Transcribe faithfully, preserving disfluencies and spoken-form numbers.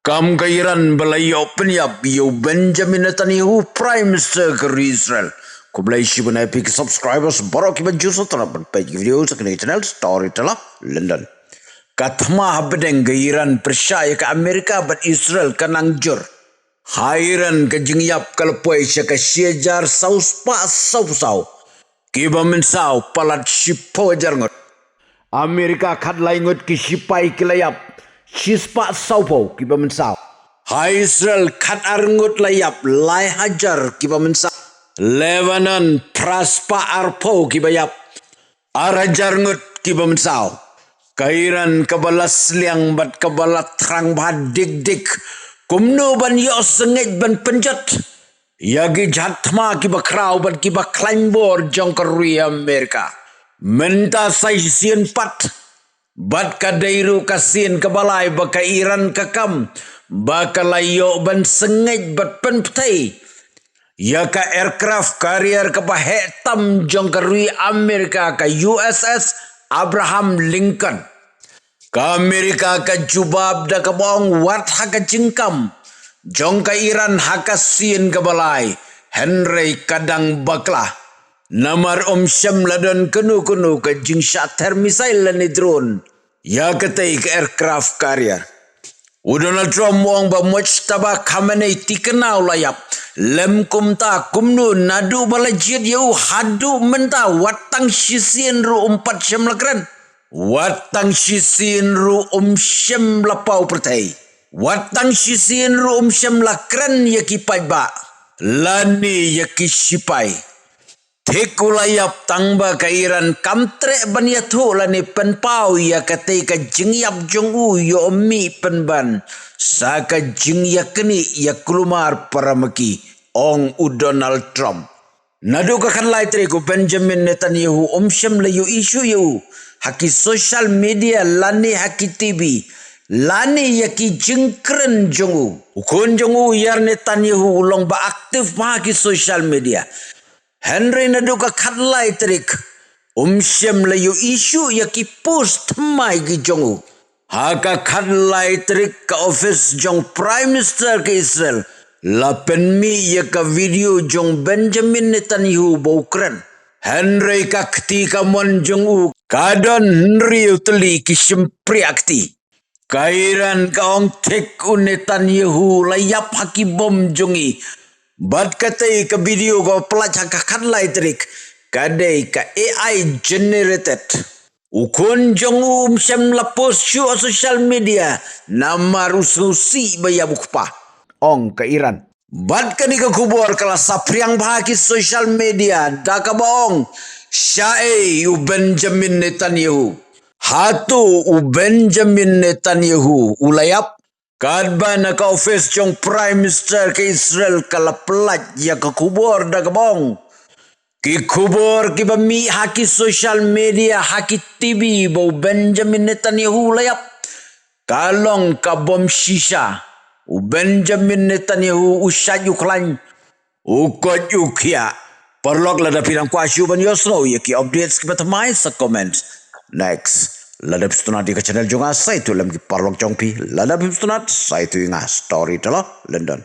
Kam ka Iran ba la ïoh pynïap ïa u Benjamin Netanyahu, Prime Minister ka ri Israel. Khublei shibun ïa phi ki subscribers baroh kiba ju subscribe ban peit ki video sa kane ka channel Storyteller London. Ka thma ha pdeng ka Iran pyrshah ïa ka Amerika bad Israel ka nang jur. Ha Iran ka jingïap ka la poi sha ka shi hajar saw spah saw phew saw kiba mynsaw, palat shiphew hajar ngut. Amerika khatlai ngut ki shipai ki la ïap, shi spah saw phew kiba mynsaw. Ha Israel khatar ngut la ïap, lai hajar kiba mynsaw. Lebanon phra spah arphew kiba ïap, ar hajar ngut kiba mynsaw. Ka Iran kaba la sliang bad kaba la thrang bha dik dik kumno ban ïoh sngewbha ban pynjot ïa ki jhat thma kiba khraw bad kiba khlaiñ bor jong ka ri Amerika. Mynta sa shisien pat, bad ka dei ruh ka sien kaba lai ba ka Iran ka kam ba ka la ïoh ban sngewbha ban pynpthei ïa ka aircraft carrier kaba heh tam jong ka ri Amerika, ka U S S Abraham Lincoln. Ka Amerika ka jubab da kaba ong wat ha ka jingkam jong ka Iran ha ka sien kaba lai, hynrei ka dang bakla. Namar ym shym la don kano kano ka jingshah ther missile lane drone ïa katei ka aircraft carrier. U Donald Trump u ong ba Mojtaba Khamenei tikna u la ïap. Lym kumta kumno naduh ba la jied ïa u haduh mynta wat tang shisien ruh um pat shym la kren. Wat tang shisien ruh um shym la paw pyrthei. Wat tang shisien ruh um shym la kren ïa ki paidbah lane ïa ki shipai. Thik u la ïap tang ba ka Iran kam treh ban ïathuh lane pynpaw ïa katei ka jingïap jong u ïoh mih pynban sa ka jingïaknieh ïa kulmar para maki, ong u Donald Trump. Naduh ka khatlai tarik u Benjamin Netanyahu um shym la ïohi shuh ïa u ha ki social media lane ha ki T V lane ïa ki jingkren jong u. U khun jong u Yair Netanyahu u long ba active bha ha ki social media. Hynrei naduh ka khatlai tarik um shym la ïohi shuh ïa ki post thymmai ki jong u. Ha ka khatlai tarik ka office jong Prime Minister ka Israel la pynmih ïa ka video jong Benjamin Netanyahu ba u kren. Hynrei ka kti kamon jong u ka don hynriew tylli ki shympriah kti. Ka Iran ka ong thik u Netanyahu la ïap ha ki bom jong i. Bad katei ka video ka pynlait ha ka khatlai tarik ka dei ka A I generated. U khun jong u um shym la post shuh ha social media namar u sngewsih ba ïap u kpa, ong ka Iran. Bad kane ka khubor ka la saphriang bha ha ki social media da kaba ong, shaei u Benjamin Netanyahu? Hato u Benjamin Netanyahu u la ïap? Katba na ka office jong Prime Minister ka Israel ka la pynlait ïa ka khubor da kaba ong, ki khubor kiba mih ha ki social media, ha ki T V ba u Benjamin Netanyahu u la ïap ka long ka bom shisha. U Benjamin Netanyahu u shait u khlaiñ, u koit u khiah. Paralok, lada phi dang kwah shuh ban ïohsngew ïa ki updates kiba thymmai sa comment. Next, lada phi sngewtynnat ïa ka channel jong nga sa ïathuh lem ki paralok jong phi. Lada phi sngewtynnat sa ïathuh ïa nga. Storyteller London.